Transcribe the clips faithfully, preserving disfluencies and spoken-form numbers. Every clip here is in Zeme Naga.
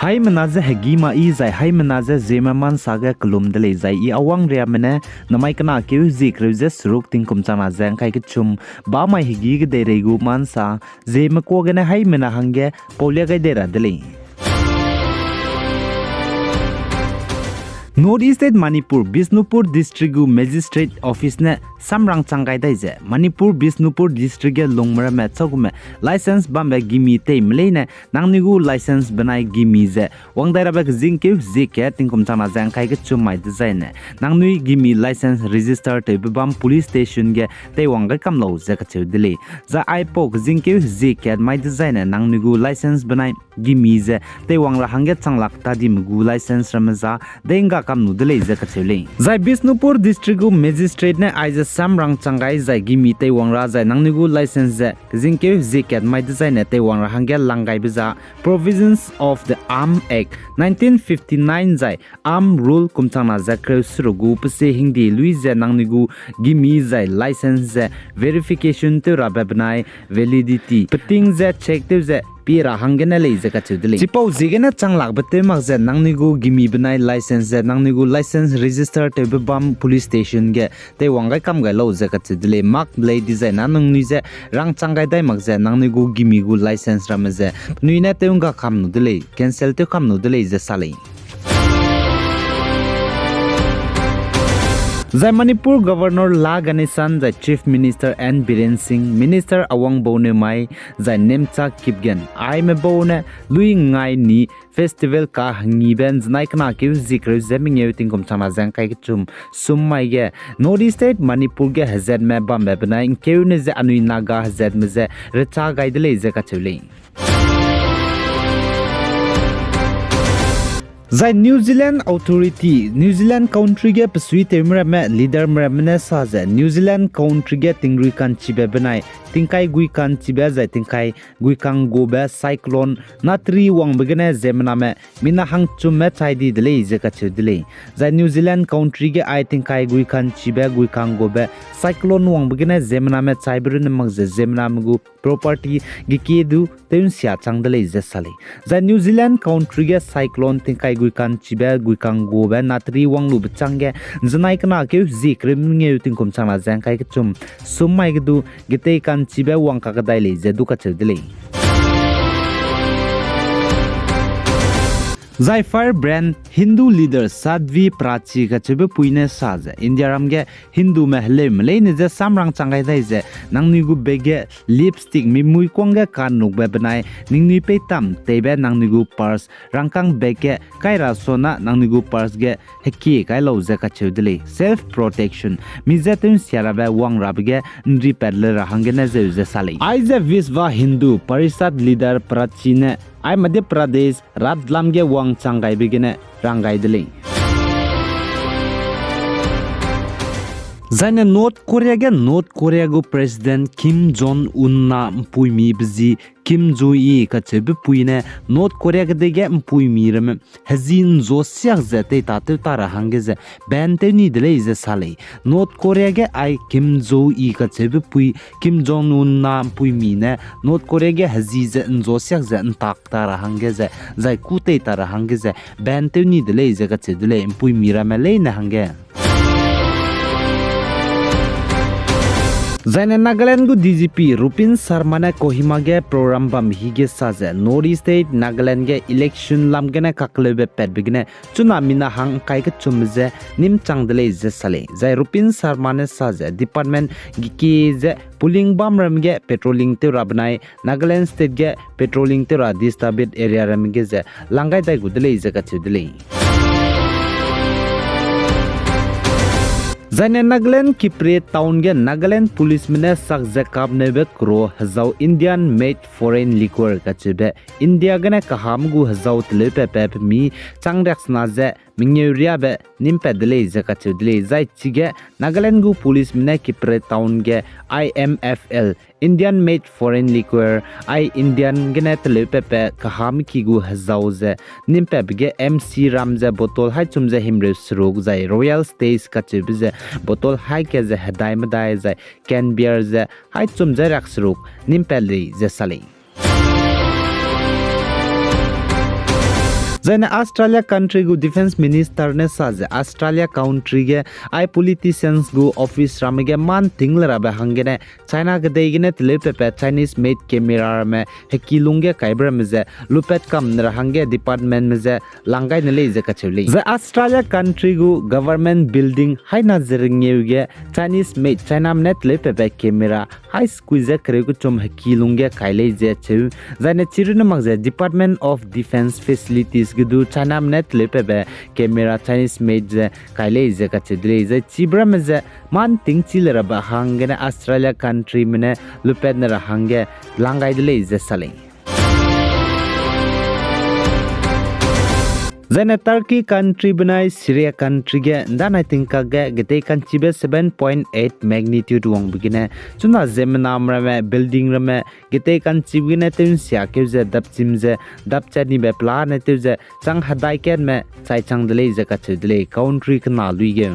Haimena ze hegî ma i zai haimena ze Zeme ma nsa ge kelum de lei zai i awang riame ne namai kena keu zie kereu ze seruk tingkum changna ze ngkai kechum bamai hegî kedeirei gu ma nsa Zeme kuâ gene haimena hangge paulia gai dei ra de lei. North East State Manipur, Bishnupur District gu Magistrate Office ne samrang chang gai dai ze, Manipur Bishnupur District ge lungme ramme chagume license bambe gimi teime leine, nangnui gu license benai gimi ze wang dai rabe kezingkeu zie kat tingkum changna ze ngkai kechum mai dezaine, nangnui gimi license register tewbe bam police station ge teiwang gai kam lau ze kacheu de lei. Zai aipau kezingkeu zie kat mai dezaine, nangnui gu license benai gimi ze teiwang ra hangge changlak tadime gu license ramme za dei ngga kam nu de lei ze kacheu lei. Zai Bishnupur District gu Magistrate ne aize samrang chang gai zai gimi teiwang ra zai nangnui gu license ze kezingkeu zie kat mai dezaine teiwang ra hangge lang gaibe za Provisions of the Arms Act nineteen fifty-nine zai Arms Rule kum changna ze kereu seruk gu pesie hingdie lui ze nangnui gu gimi zai license ze verification tew rabe benai validity peting ze check tew ze pie ra hanggene lei ze kacheu de lei. Chipau ziegene changlakbe tew mak ze nangnui gu gimi benai license ze nangnui gu license register tewbe bam police station ge teiwang gai kam gai lau ze kacheu de lei. Mak lei dizai na nangnui ze rangchang gai dai mak ze nangnui gu gimi gu license ramme ze penui ne tew ngga kam nu de lei, cancel tew kam nu de lei ze sa lei. Zai Manipur Governor La Ganesan zai Chief Minister N Biren Singh, Minister Awangbou Newmai, zai Nemcha Kipgen, aime bau ne lui ngai ni festival kahengibe nzenai kena keu zie kereu ze mengeu tingkum changna ze ngkai kechum sum mai ge North East State Manipur ge hezatme bambe benai ngkeune ze anui Naga hezatme ze recha gai de lei ze kacheu lei. Zai New Zealand authority, New Zealand country ge pesuitewme ramme leaderme ramme ne sa ze New Zealand country ge tingrui kanchibe benai tingkai gui kanchibe zai tingkai gui kanggobe cyclone Natri wangbe gene ziemmename mina hangchumme chai di de lei ze kacheu de lei. Zai New Zealand country ge ai tingkai gui kanchibe gui kanggobe cyclone wangbe gene ziemmename chaibe runne mak ze ziemmename gu property gekie du tew nsia chang de lei ze sa lei. Zai New Zealand country ge cyclone tingkai gui kanchibe gui kanggobe Natri wang lube chângge nzenai kena keu zie kereu mengeu tingkum changna ze ngkai kechum sum mai ge du getei kanchibe wang kakadai lei ze du kacheu de lei. Zai firebrand Hindu leader Sadhvi Prachi kacheube pui ne sa ze Indiaram ge Hindume heleume leine je samrang chang gai dai ze nangnui gu bag ge lipstick, mi mui kuang ge kanukbe benai ningnui peitam teibe nangnui gu purse rangkâng bag ge kai ra sona nangnui gu purse ge hekie kai lau ze kacheu de lei. Self protection, mi je tew nsia rabe wang rabe ge nripat le ra hanggene zeu ze sa lei. Aize Vishwa Hindu Parishad leader Prachi ne ai Madhya Pradesh Ratlam ge wangchang gaibe gene rang gai de lei. Zaine North Korea ge North Korea gu President Kim Jong Un na mpuimi be zi Kim Ju-i kacheube pui ne North Korea ge dege mpuimi ramme hezi nzo siak ze teitatew ta ra hangge ze ban tew ni de lei ze sa lei. North Korea ge ai Kim Ju-i kacheube pui Kim Jong Un na mpuimi ne North Korea ge hezi ze nzo siak ze ntak ta ra hangge ze zai kû tei ta ra hangge ze ban tew ni de lei ze kacheu de lei mpuimi ramme leine hangge. Zaine Nagaland gu D G P Rupin Sharma ne Kohima ge program bam hige sa ze North East State Nagaland ge election lam gene kakleube patbe gene chuna mina hang ngkai kechumbe ze nîm chang de lei ze sa lei. Zai Rupin Sharma ne sa ze department gekie ze polling bam ram ge patrolling tew ra benai Nagaland State ge patrolling tew ra disturbed area ram ge ze lang gai dai gu de lei ze kacheu de lei. Zaine Nagaland Kiphire Town ge Nagaland policeme ne sak ze kapneube kro hezau Indian made foreign liquor kacheube India gene kaham gu hezau teleu pepe pemi chang riaksena ze mengeu riabe nîm pat de lei ze kacheu de lei. Zai chige Nagaland gu policeme ne Kiphire Town ge I M F L, Indian made foreign liquor, ai Indian gene teleu pepe kaham ki gu hezau ze nîm patbe ge M C ram ze bottle haî chum ze himreu seruk zai Royal Stag kacheube ze bottle haî ke ze hedai medai zai can beer ze haî chum ze riak seruk nîm pat lei ze sa lei. Zaine Australia country gu defence minister ne sa ze Australia country ge ai politicians gu office ramme ge man ting le rabe hanggene China kedei gene teleupepe Chinese made camera ramme heki lungge kaibe ramme ze lupat kam ne ra hangge departmentme ze lang gai ne lei ze kacheu lei. Zai Australia country gu government building haina ze rengeu ge Chinese made Chiname ne teleupepe camera hai sekui ze kereu kechum heki lungge kai lei ze cheu. Zaine chirune mak ze Department of Defence facilities ge du Chiname ne teleupepe camera Chinese made ze kai lei ze kacheu de lei. Zai chibe ramme ze man ting chi le rabe hanggene Australia countryme ne lupat ne ra hangge lang gai de lei ze sa lei. Zaine Turkey country benai Syria country ge ndanai tingkak ge getei kanchibe seven point eight magnitude wangbe gene chuna ziemmename ramme building ramme getei kanchibe gene tew nsia keu ze dapchim ze dapchat nibe pelane tew ze chang hedai katme chai chang de lei ze kacheu de lei country kena lui ge.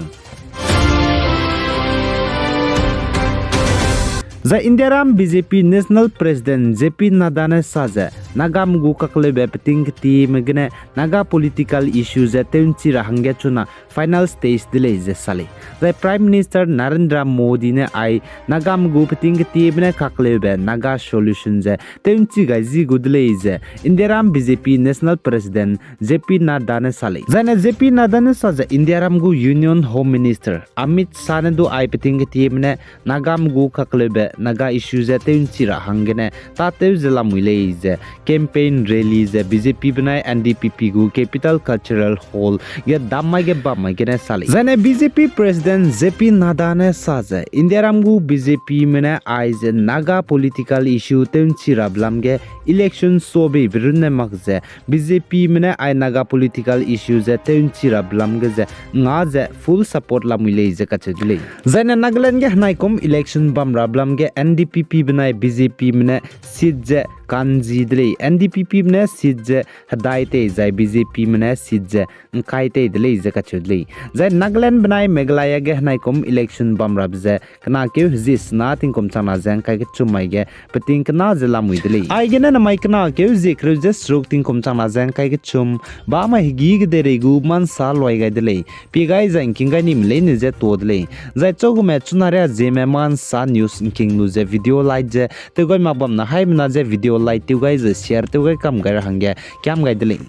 Zai Indiaram B J P National President J P Nadda ne sa ze Nagame gu kakleube peting ketieme gene Naga political issue ze tew nchi ra hangge chuna final stage de lei ze sa lei. Zai Prime Minister Narendra Modi ne ai Nagame gu peting ketieme ne kakleube Naga solution ze tew nchi gai zi gu de lei ze Indiaram B J P National President J P Nadda ne sa lei. Zaine J P Nadda ne sa ze Indiaram gu Union Home Minister Amit Shah ne du ai peting ketieme ne Nagame gu kakleube Naga issue ze tew nchi ra hanggene tâtew ze lamui lei ze campaign rally ze B J P benai N D P P gu Capital Cultural Hall ge dam mai ge bam mai gene sa lei. Zaine B J P President J P Nadda ne sa ze Indiaram gu B J Pme ne aize Naga political issue tew nchi rabe lam ge election sobeibe runne mak ze B J Pme ne ai Naga political issue ze tew nchi rabe lam ge ze nga ze full support lamui lei ze kacheu de lei. Zaine Nagaland ge henaikum election bam rabe lam ge N D P P benai B J Pme ne seat ze kanji de lei. N D P Pme ne seat ze hedai tei zai B J Pme ne seat ze ngkai tei de lei ze kacheu de lei. Zai Nagaland benai Meghalaya ge henaikum election bam rabe ze kena keu hezie sena tingkum changna ze ngkai kechum mai ge peting kena ze lamui de lei. Aigene namai kena keu hezie kereu ze seruk tingkum changna ze ngkai kechum bamai hegî kedeirei gu mansa luai gai de lei. Pie gai zai ngking gai nime leine ze tuâ de lei. Zai chaugume chuna ria Zeme Mansa News ngking lu ze video like ze tew gai mak bamna haimena ze video like tew gai ze share tew gai kam gai ra hangge kiam gai de lei.